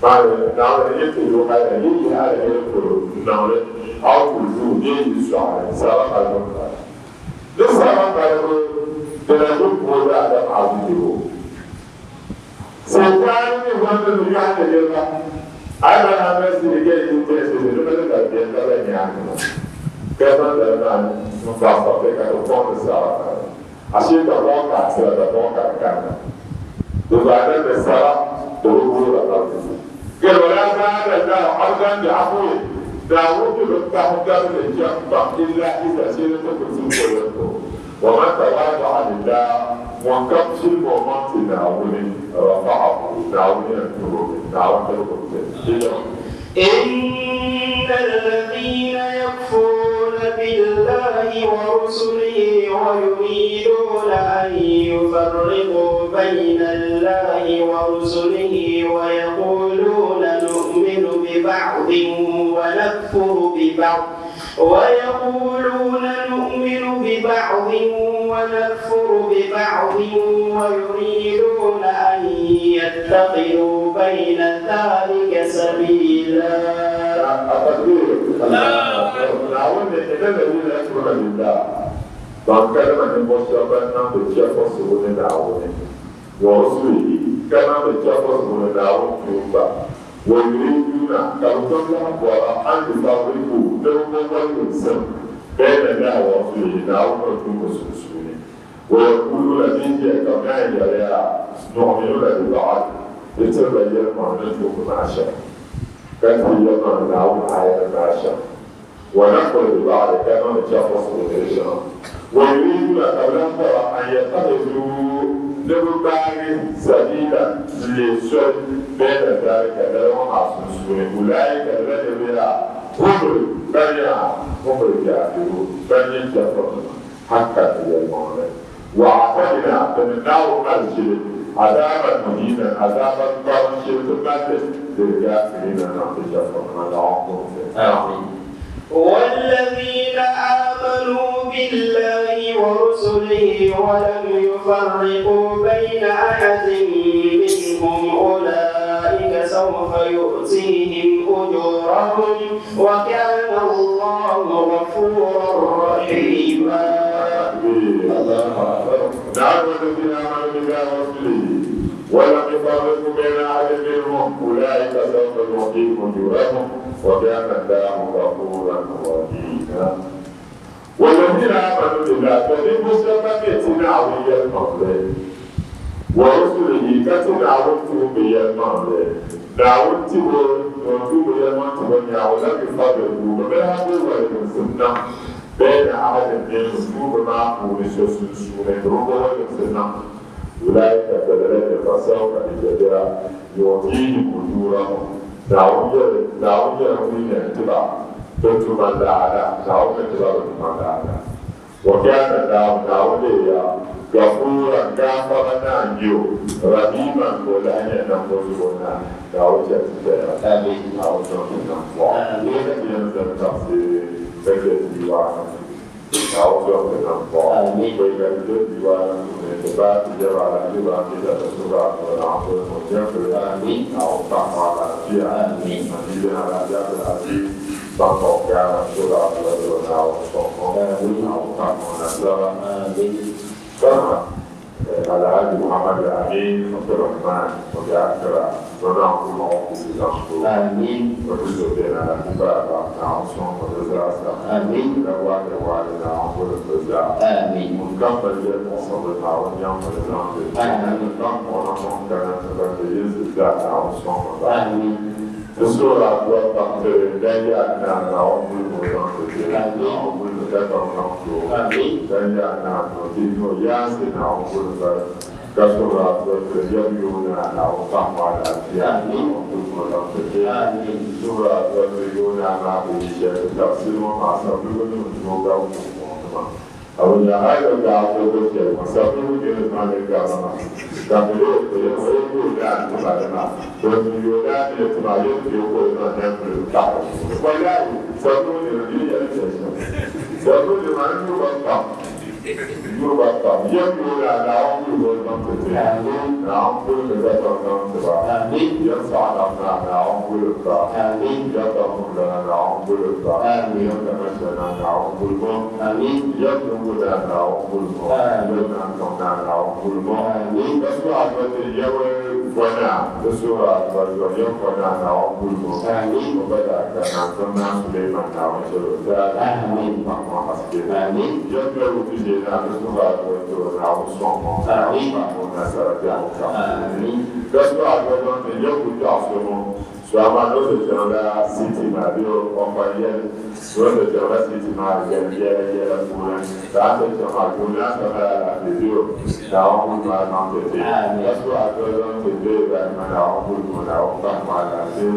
Maa ni, Naawuni yi ti yo hali yi yihi aliheri polo n-niŋ li, aw tulduu bee yi sɔɣi li, saraka niŋ ba. Di saraka balibu dina ʒiri booi daadam azizibu. Sitaani mi bɔndi ni yɔhindi niriba, a yi mali a mali siri ka yi tɛhi shili di mali ka bɛ ka bɛ nyaangi maa, ka zaŋ lala maa n-kpaŋ ka di kɔŋ di sarika ni. Ashee ka bɔŋ ka a tira ka bɔŋ ka di kanna. Di zaa din ni sara di bi boora ka di zu. Gari wala zaada Allahu abdan bi afwi, Naawuni mi bi kpahi dabili chɛ m-paŋ illa iza shee di ti ku zu o yɛn to. Wa man tawaada'a lillah, ŋunkam ʒilim o maŋ ti Naawuni, rafa'ahu, Naawuni yɛn tur o mi, Naawuni tirigibu ti Ilam. Inna alladhina yakfuruna billahi wa rusulihi wa yuriduna an yufarriqu bayna Allahi wa rusulihi wa yaquluna nu'minu bi ba'din wa nakfuru bi ba'd. ويقولون نؤمن ببعض ونكفر ببعض ويريدون أن يتخذوا بين ذلك سبيلا. التكبير. Naawuni ni inna alladhina yakfuruna billah, ban kalima ninvuɣ shɛba ban niŋdi chɛfurisigu ni Naawuni, wa rusulihi, ka niŋdi chɛfurisigu ni Naawuni tuumba, Wa yuriiduuna, ka bɛ tom lahi bɔra, an yufarriku, ni bɛ bo waligimsim, bayna Allahi wa rasulihi, Naawuni ni o tuumba sunsuuni. Wa yakuuluuna, bɛ yi ʒiya ka bɛ naan yɛli ya, Nu'minuna bi ba'd, Ti tirila yɛlimaŋli ni tuumba maa shɛm, ka tiri yɛlimaŋli Naawuni aayanim maa shɛm. Wa nakfuru bi ba'd, ka niŋdi chɛfurisigu ni di shɛŋa. Wa yuriiduna, ka bɛ lahi bɔra, an yattakhizuu, ni bɛ gbaagi, sabiilan, n-leei soli, bayna zaalika, lala ŋɔ maa sunsuuni. Ulaika, lala niriba yaa, humul, ban yaa, humul kaafiruun, ban nyɛ chɛfurinima, haqqan, ni yɛlimaŋli. Wa a'tadnaa, ti ni Naawuni mali shili, azaaban muhiinan, azaaba kparim shili ti mali li lilkaafiriina niŋ ti chɛfurinima, Naawuni kumsi. Aamiin. Wallazina aamanuu billahi wa rusulihi wa lam yufarriquu bayna ahadin minhum ulaika sawfa yu'tiihim ujurahum wa kana Allahu ghafuran rahiima. Naawuni amanu billahi wa rusulihi wa lam yufarriquu bayna ahadin minhum ulaika sawfa yu'tiihim ujurahum wa kana Allahu ghafuran rahiima. Walladina amanu billah, ka ninvuɣ shɛba ban mi ti Naawuni yɛlimaŋli, wa rusulihi, ka ti Naawuni tuumba yɛlimaŋli, Naawuni tibo ni o tuumba yɛlimaŋ tibo nyaɣ o lam yufarriqu, bɛ bi lahi bo waligimsim niŋ bayna ahadin minhum, tuumba maa puuni so sunsuuni, bɛ bi bo waligimsim niŋ. Ulaika ka lala nyɛ fasawfa di jɛbira yu'tiihim ujuurahum, Naawuni yɛli, Naawuni nyɛla ŋun yɛn ti ba bɛ tuma laada, Naawuni ni ti ba bɛ tuma laada. Wa kaana Allaahu, Naawuni leeya, Gafuuran, gaafara naa n-nyɛ o, Rahiiman, ka o lahi nyɛ nambɔzubo naa. Naawuni chɛ ti kpɛya, Naawuni niŋ ti nambɔɣu. Ka ti yɛn zani kabisi ka chɛ ti yi waana. Naawuni zɔri ti nambɔɣu. Bɔi ka ti do diiwaana puuni ti baai ti yɛba alahiziba mita ti suhuri a zuɣu Naawuni boli ŋɔ nyɛvili. Naawuni paɣim o alaafia. Amii Alhaji Abdul Aziz Bangkok Ghana suhuri a zuɣu Naawuni sɔŋ o. Naawuni paɣim o nasara. Kama. Alhaji Muhammad Al-Amin Abdulrahman ŋun be Accra ŋɔ Naawuni ku maŋ o kusi zaŋ ti o. O tuzo beni Alhaji Baba Naawuni sɔŋ o di zaa sa. Dawaale waale Naawuni gulim bɛ zaa. Ŋun kam mali yɛlimuɣisirili Naawuni nyaŋ o ni zaŋ ti. Ŋun kam muɣi na mɔŋ kana ti ban be yinsi zaa Naawuni sɔŋ o ba. Ti suhiri adua pam tiri Dan Yaa Naa Naawuni gulim o zaŋ ti ti. Naawuni gulim Dagbaŋ zaŋ ti o. Dan Yaa Naa ni o bihi ni o yaansi Naawuni gulim ba ka suhiri adua tiri Yab Yoo Naa Naawuni pahim o alaafia. Naawuni gulim o zaŋ ti ti. Ti suhiri adua tiri Yoo Naa maa bi yi shɛli ti tafsiri ŋɔ maa sabligu nim zooi gabi pumpɔŋɔ nima. Ka bɛ nya hal bɛ daa kul bi chɛ o sabibu niriba maa ni gaba maa, ka bɛ leei o yɛli o yi yooi daa ti ba di maa, to n yi yooi daa mi ti ma yɛn ti o maa nɛmbil paɣ o puuni. Wallahi, sabibu niriba yi yɛli chɛ shɛm, sabibu niriba maa n yuri ba pam, n yuri ba pam. Yɛm yooi daa Naawuni yuli o zaŋ ti ti, Naawuni kul mi Dagbaŋ zaŋ ti ba, yɛm saɣilam naa Naawuni gulim ba, yɛm Baŋkumlana Naawuni gulim ba, yɛm Damashana naa Naawuni gulim o. Yɛm Lungu Naa Naawuni guli ŋɔ, Yɛm Naantɔŋ Naa Naawuni guli ŋɔ. Ka suhi a zuɣu ti Yawɛ vɔna, ti suhir a zuɣu zuɣu Yɛm vɔna Naawuni guli ŋɔ. O gba daa ka Naantɔŋ Naa Sulaiman Naawuni chɛl o taali, Naawuni paɣ ŋɔ haske. Yɛm Mɛru Tujee Naa, ti suhir a zuɣu ti o Naawuni sɔŋ ŋɔ, Naawuni paɣ ŋɔ nasara biɛhigu kam puuni. Ka suhi a zuɣu zaŋ ti Yɛm Kukpɛɣu so ŋɔ. So amaa ni o ti chaŋla city maa bee o kpa yɛli ni o ti chaŋla city maa yɛli yɛla yɛla puuni ka a ti chaŋ maa yuuni a ka mali alaafee bee o Naawuni buli maa zaŋ ti ti ka so a doli zaŋ ti bee Ibrahima Naawuni buli ŋɔ Naawuni kpahim ma alaafee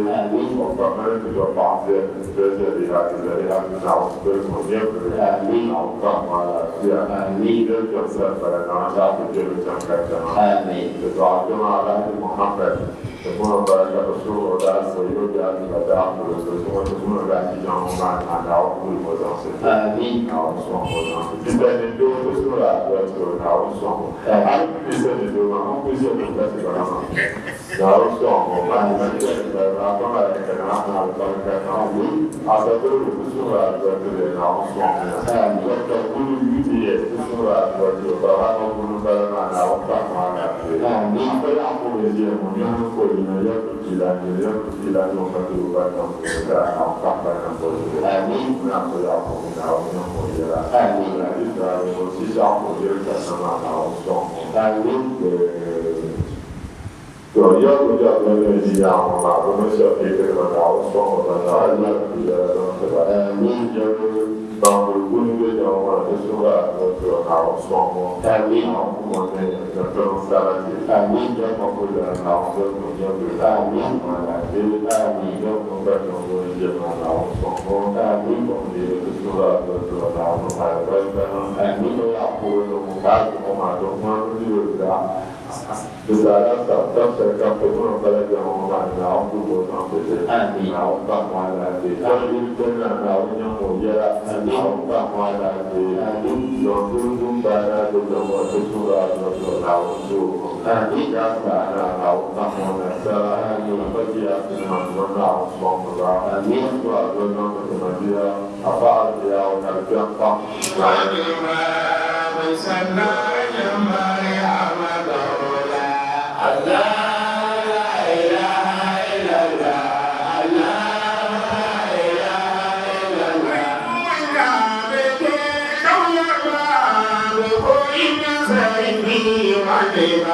o kpa mali ti dɔ paɣa viɛlli Zaliha ti Zaliha ni Naawuni buli ŋɔ nyɛvili Naawuni kpahim ma alaafia bee kpɛm sani bala Naawuni chaɣ ti kpe bi chaŋ ka chaŋa ti dɔɣi kpɛma Alhaji Muhammad Ti muni o barika bi suhir o daa so yi o biɛhi ti ba daa kuli so zuŋɔ ti muni o daa ti jaŋ ŋɔ maa ni maa Naawuni kuli o zaŋsi ti Naawuni sɔŋ o zaŋsi ti Pita ni doo ti suhir a dua ti o Naawuni sɔŋ o hali mi mi sa ni doo maa ŋun kuli ʒe ŋun ka ti bala maa Naawuni sɔŋ o maa ni ti ni bala maa pa malaika ni a maali barika niŋ Asabirigu ti suhir a dua ti bɛ Naawuni sɔŋ mi na Doctor Gulu UTS ti suhir a dua ti o Barhama Gulu bala maa Naawuni paɣim o alaafee Afa Yakubu n-ʒiya ŋɔ, nyɔhi n kol yino, Yakubu Jila n-nyɛ o, Yakubu Jila n-nyɛ o ka ti o ba niŋ puuni ka Naawuni paɣi ba niŋ o zuɣu. Ŋuna Afa Yakubu, Naawuni niŋm o yɛla. Alhaji Ibrahim o Shishaɣu ka o yiri kanna maa, Naawuni sɔŋ o. To, Yakubu Jila n-nyɛ ʒi yaɣa ŋɔ maa, bɛ mini shɛba piikinima, Naawuni sɔŋ o ba, Naawuni mali bɛ yɛla zaŋ ti ba. Baŋbuli guni bɛ yaɣa ŋɔ ni ti suhiri a ni o ti o, Naawuni sɔŋ o. Naawuni kum o ni ni piriŋ sarati. Yɛm o kul lana Naawuni doli ka o nyɛvili Naawuni maa na bee. Yɛm ŋun gba niŋ o ni ʒiɛm maa Naawuni sɔŋ o. Kom deei ti suhiri a ni o ti o, Naawuni mali barika niŋ. O yaɣa puuni ni ŋun ka a zuɣu maa di ŋmani ni o daa. Di zaa tab tab shɛli kam ti mini o bala jɛma ŋɔ maa ni Naawuni ku booi zaŋ ti ti. Naawuni paɣ ŋɔ alaafee. Tɔbu yili kpɛri na Naawuni nyaŋ o yɛla. Naawuni paɣ ŋɔ alaafee. Zaŋ duri dum baai na ti zaŋ o ti suhir a zuɣu zuɣu Naawuni zooi o. Gaasa a na Naawuni paɣ ŋɔ nasara. Afa Jiyasinima tuma Naawuni sɔŋ mi ba. Ka su a zuɣu zaŋ ti ti mabia Afa Arziyawo ka di kpɛm pam. La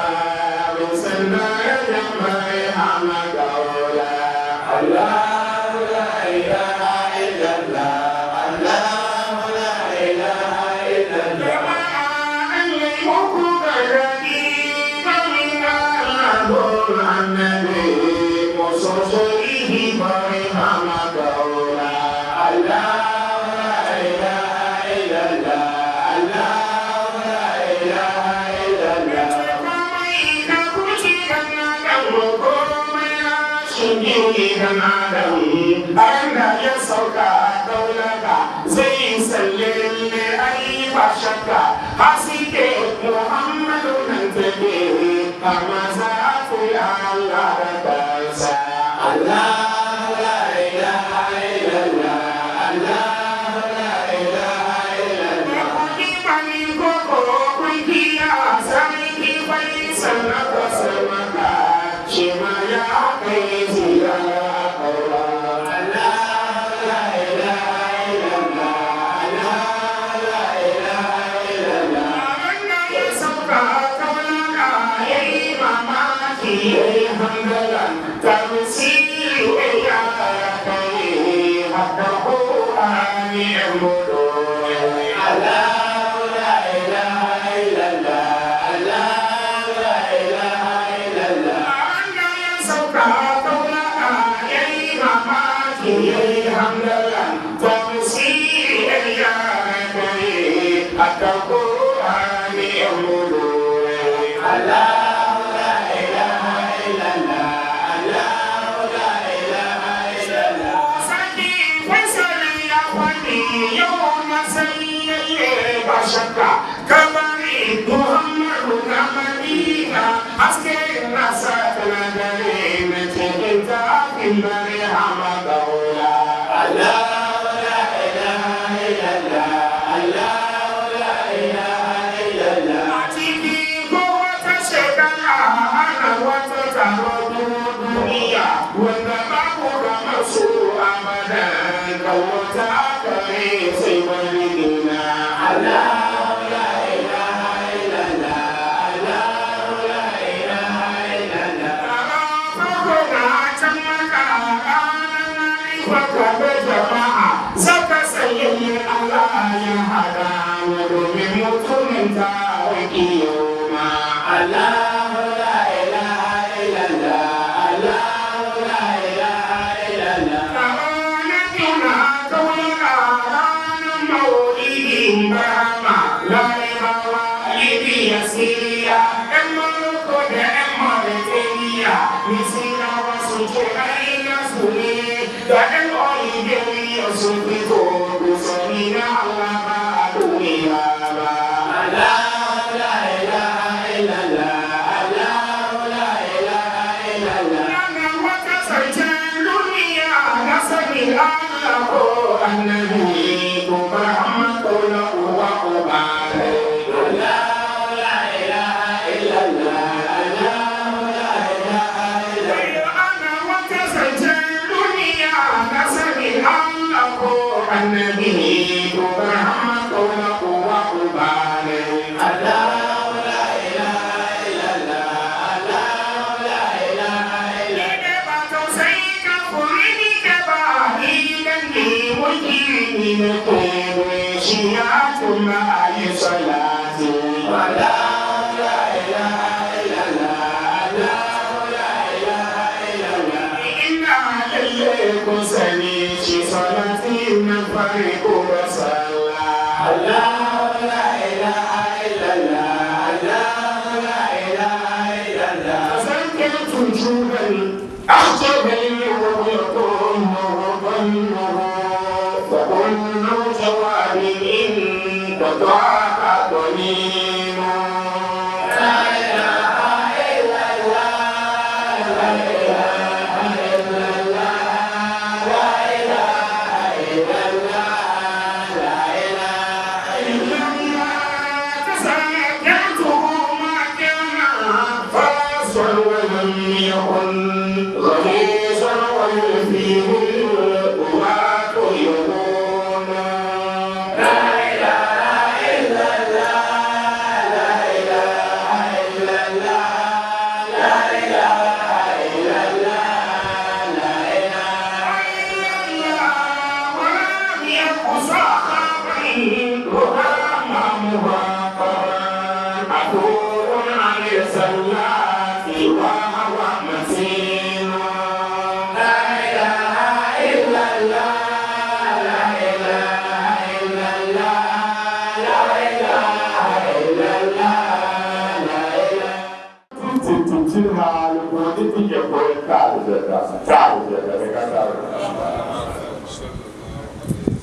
aljanna ta aljanna ne ka tare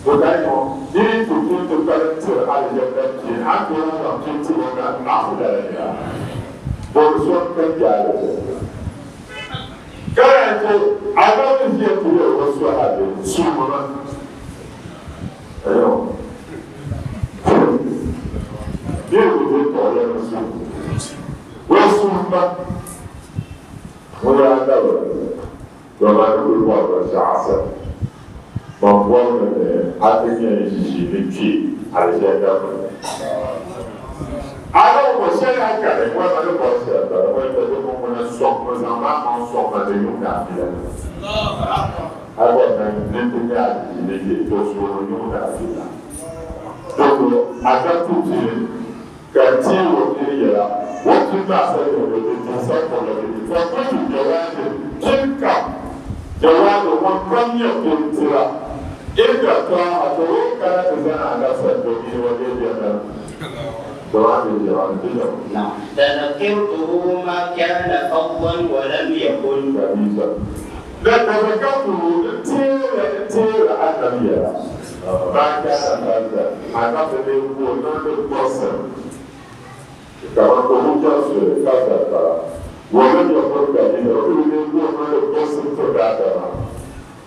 ko dai mo ni tu tu tu ka ti aljanna ti an ko na ti ti na na da ya bo so ka ja aljanna kana ko adamu je ku yo so ha de su mo na ayo ni ko ko ya su وسمى ولا دولة وما نقول مرة عسل مقوم حتى يجي على شيء أنا وشيء هكذا وما نقول شيء وما نقول من الصوم زمان من الصوم اليوم نافلة أنا نتنيا يجي تصور يوم نافلة أكتوتي كثير وكثير وكل جواب وكم يكون ترى إذا كان نعم. تذكرته ما كان فضلا ولم يكن لا تذكرته تير النبي ما كان فضلا أنا كما قلت كذا ولم يكن كذا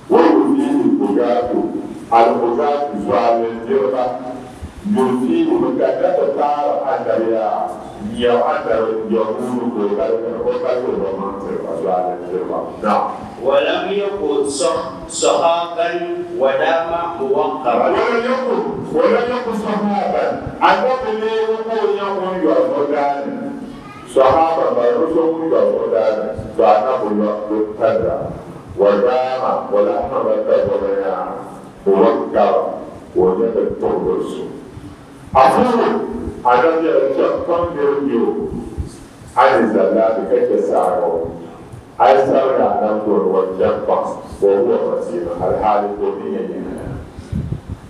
ويفيه البغاة البغاة زوال يفيه بكذا تار أن ولم يكن صحابا ودام موقرا ولم يكن صحابا أنه يكون يعبدان صحابا برسول يعبدان فأنه يقتدى ودام ولم يكن موقرا ولم يكن أقول أنا يتشكم باليوم عن الزلات كتسارو أسرع نقول والجنب وهو مسير الحال الدنيا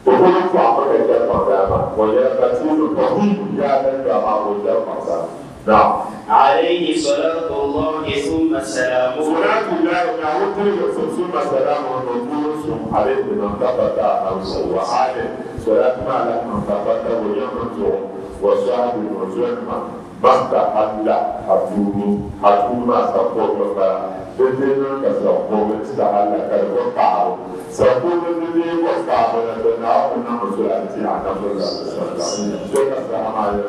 وكل فاقك جنب ويا مسير قديم يا نجم والجنب نعم عليه صلاة الله ثم سلامه صلاة الله ثم سلامه ونقول عليه من ثبت وعليه صلاة ما له من ثبت ويمنزل وصحبه وسلم بس الله حتوم حتوم سقوط بدنا كسقوط سهل كرقعه سقوط الذي وقع بنا ونحن على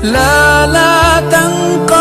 لا لا تنقضي.